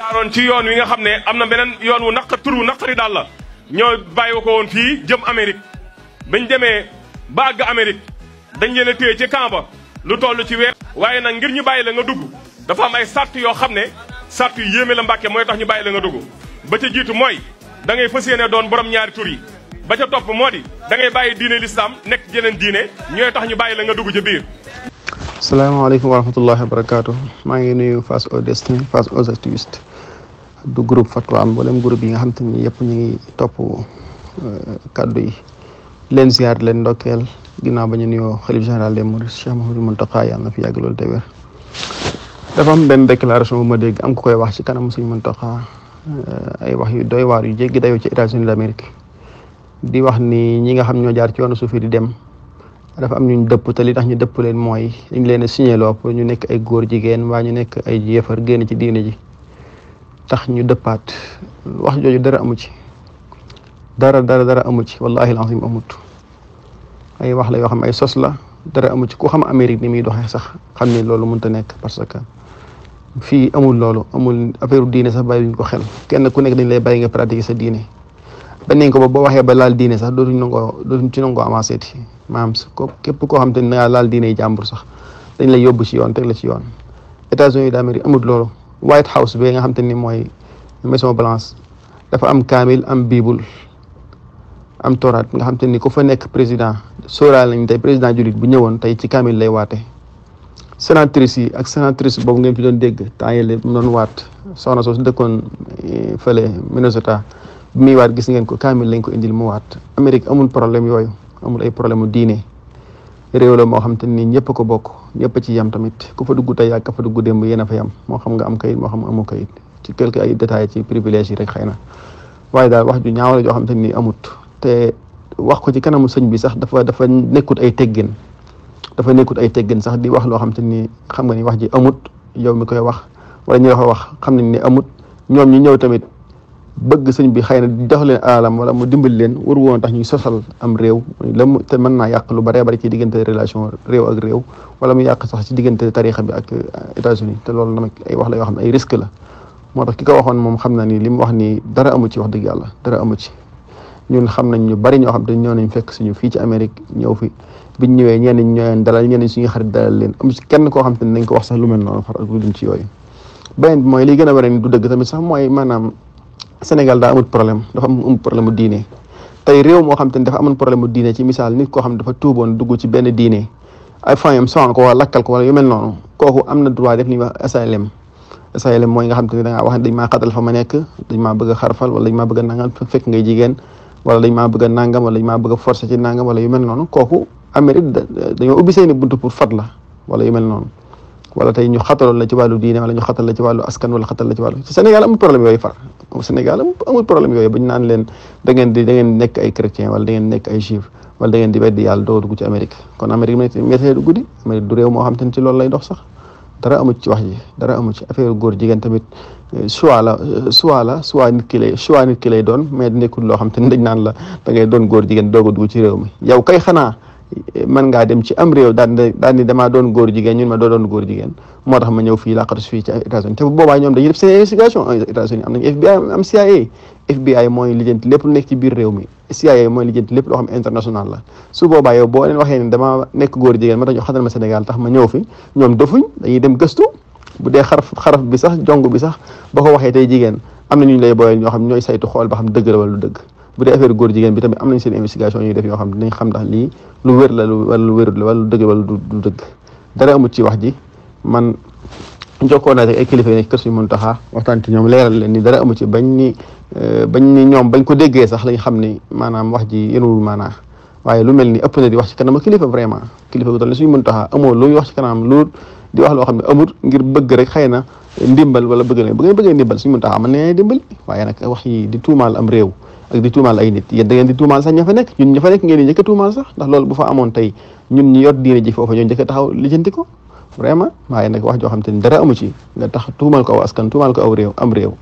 jaaroon ci yoon wi nga xam ne am na beneen yoon wu naqari daal la ñoo bàyyi ko woon fii jëm Amérique bañ demee ba àgg Amérique dañ leen a téye ci camp ba lu toll ci weer. waaye nag ngir ñu bàyyi la nga dugg dafa am ay sart yoo xam ne sart yu yéeme la Mbàkke mooy tax ñu bàyyi la nga dugg ba ca jiitu mooy da ngay fas yéene doon borom ñaari tur yi ba ca topp moo di da ngay bàyyi diine l'islam nekk jeneen diine ñooy tax ñu bàyyi la nga dugg ca biir. salaamaaleykum wa rahmatullahi wa barakaatu maa ngi nuyu Face au Destin Face aux activistes du groupe Fatwa mboolem groupe yi nga xam te ni yëpp ñu ngi topp kaddu yi leen ziar leen ndokkeel ginnaaw ba ñu nuyoo xalif général des mourides Cheikh Mouhamadou Mountakha yàlla na fi yàgg loolu te wér. dafa am benn déclaration bu ma dégg am ku koy wax ci kanam Sëñ Mountakha ay wax yu doy waar yu jéggi dayoo ci États-Unis d'Amérique di wax ni ñi nga xam ñoo jaar ci yoonu suuf di dem dafa am ñu dëpp te li tax ñu dëpp leen mooy dañ leen a signaloo pour ñu nekk ay góor jigéen waa ñu nekk ay yéefar génn ci diine ji tax ñu dëppaat wax jooju dara amu ci dara amu ci wallahi alazim amut ay wax la yoo xam ay sos la dara amu ci ku xam Amérique ni muy doxee sax xam ni loolu mënut a nekk parce que fii amul loolu amul affaire diine sax bàyyi ñu ko xel kenn ku nekk dañ lay bàyyi nga pratiquer sa diine ba nañ ko ba boo waxee ba laal diine sax dootuñ ci nangoo avancé ti maanaam képp koo xam te ne dangaa laal diine yi jàmbur sax dañ lay yóbbu ci yoon teg la ci yoon. États-Unis d'Amérique amul loolu White House bi nga xam te ni mooy Maison Blanche dafa am kaamil am bible am toraat nga xam te ni ku fa nekk président sóoraal nañ tey président jullit bu ñëwoon tey ci kaamil lay waate. sénatrice yi ak sénatrice boobu ngeen fi doon dégg temps yële mu doon waat soxna soo su dëkkoon fële Minnesota bi muy waat gis ngeen ko kaamil lañ ko indil mu waat. Amérique amul problème yooyu amul ay problème mu diine réew la moo xam te ni ñëpp ko bokk ñëpp ci yam tamit ku fa dugg tey ak ka fa dugg démb yéen a fa yam moo xam nga am kayit moo xam amoo kayit ci quelque ay détails ci privilège yi rek xëy na waaye daal wax ju ñaaw la joo xam te ni amut te wax ko ci kanamu sëñ bi sax dafa nekkut ay teggin sax di wax loo xam te ni xam nga ni wax ji amut yow mi koy wax wala ñi la ko wax xam nañ ne amut ñoom ñu ñëw tamit bëgg sëñ bi xëy na jox leen alalam wala mu dimbali leen war woon tax ñuy sosal am réew te mën naa yàq lu baree bari ci diggante relation réew ak réew wala mu yàq sax ci diggante tarixa bi ak États-Unis te loolu nag ay wax la yoo xam ne ay risque la moo tax ki ko waxoon moom xam na ni li mu wax ni dara amu ci wax dëgg yàlla dara amu ci ñun xam nañ ñu bari ñoo xam te ñëw nañ fekk suñu fii ci Amérique ñëw fi biñ ñëwee ñenn ñi ñoo leen dalal ñenn suñu xarit dalal leen amu ci kenn koo xam te ne nañ ko wax sax lu mel noonu xar ak lu ci yooyu beneen bi mooy li gën a bare ni du dëgg tamit sax mooy maanaam Sénégal daa amul problème dafa am problème mu diine tey réew moo xam te ne dafa amoon problème mu diine ci misaal nit koo xam ne dafa tuuboon dugg ci benn diine ay famille sonal ko wala lakkal ko wala yu mel noonu kooku am na droit def li ñuy wax asylum mooy nga xam te ne da ngaa wax ne dañ maa xatal fa ma nekk dañ maa bëgg a xarfal wala dañ maa bëgg a nangal fekk ngay jigéen wala dañ maa bëgg a nangam wala dañ maa bëgg a forcer ci nangam wala yu mel noonu kooku Amérique dañoo ubbi seeni buntu pour fat la wala yu mel noonu wala tey ñu xataloon la ci wàllu diine wala ñu xatal la ci wàllu askan wala xatal la ci wàllu Sénégal amul problème yooyu far Sénégal amul problème yooyu bañ naan leen da ngeen nekk ay chrétien wala da ngeen nekk ay juif wala da ngeen di weddi yàlla doo dugg ci Amérique kon Amérique météo du guddi Amérique du réew moo xam te ne ci loolu lay dox sax dara amu ci wax ji dara amu ci affaire góor jigéen tamit choix nit ki lay doon mais nekkul loo xam te ne dañ naan la da ngay doon góor jigéen doog a dugg ci réew mi yow kay xanaa mën ngaa dem ci am réew daal ni damaa doon góor jigéen ñun ma doo doon góor jigéen moo tax ma ñëw fii laqatu fii ci États-Unis te bu boobaa ñoom dañuy def seen investigation États-Unis am nañu FBI am CIA FBI mooy lijjanti lépp lu nekk ci biir réew mi CIA mooy lijjanti lépp loo xam international la su boobaa yow boo leen waxee ne dama nekk góor jigéen ma tax ñu xatal ma Sénégal tax ma ñëw fi ñoom dofuñ dañuy dem gëstu bu dee xaraf bi sax jong bi sax boo ko waxee tey jigéen am na ñu lay booyal ñoo xam ñooy saytu xool ba xam dëgg la wala lu dëgg bu dee affaire góor jigéen bi tamit am nañ seen investigation ñuy def yoo xam ne dinañ xam ndax lii lu wér la wala lu wérul la wala lu dëgg wala du dëgg dara amut ci wax ji man jokkoo naa ay kilifa yi nekk kër suñu Muntaxa waxtaan ci ñoom leeral leen ni dara amu ci bañ ni ñoom bañ ko déggee sax lañ xam ni maanaam wax ji yenuwul maanaa waaye lu mel ni ëpp na di wax ci kanam kilifa vraiment kilifa gu toll ni suñu Muntaxa amoo lu wax ci kanam lu di wax loo xam ne amul ngir bëgg rek xëy na ndimbal wala bëggee ndimbal suñu Muntaxa mën na dimbal waaye nag wax yi di tuumaal am réew ak di tuumaal ay nit yéen da ngeen di tuumaal sax ña fa nekk ñun ña fa nekk ngeen di njëkk a tuumaal sax ndax loolu bu fa amoon tey ñun ñi yor diine ji foofa ñoo njëkk a taxaw lijjanti ko vraiment waaye nag wax joo xam te ni dara amu ci nga tax tuumal ko aw askan tuumal ko aw réew am réew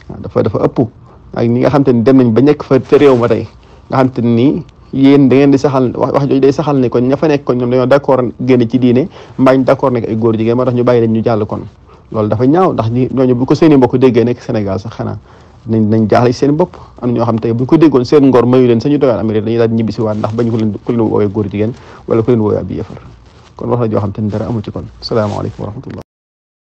waaw dafa ëpp ak ñi nga xam te ni dem nañ ba nekk fa réew ma tey nga xam te ni yéen da ngeen di saxal wax jooju day saxal ne kon ña fa nekk kon ñoom dañoo d'accord génn ci diine mbaañ d'accord nekk ay góor jigéen moo tax ñu bàyyi leen ñu jàll kon loolu dafa ñaaw ndax ñooñu bu ko seeni mbokk déggee nekk Sénégal sax xanaa nañ jaaxle seen bopp. am na ñoo xam tey bu ñu ko déggoon seen ngor mayu leen sañu dogaan Amérique dañuy daal ñibbisi waat ndax bañ ku leen woowee góor jigéen wala ku leen woowee ab yéefar kon wax la joo xam te ni dara amu ci kon salaamaaleykum wa rahmatullah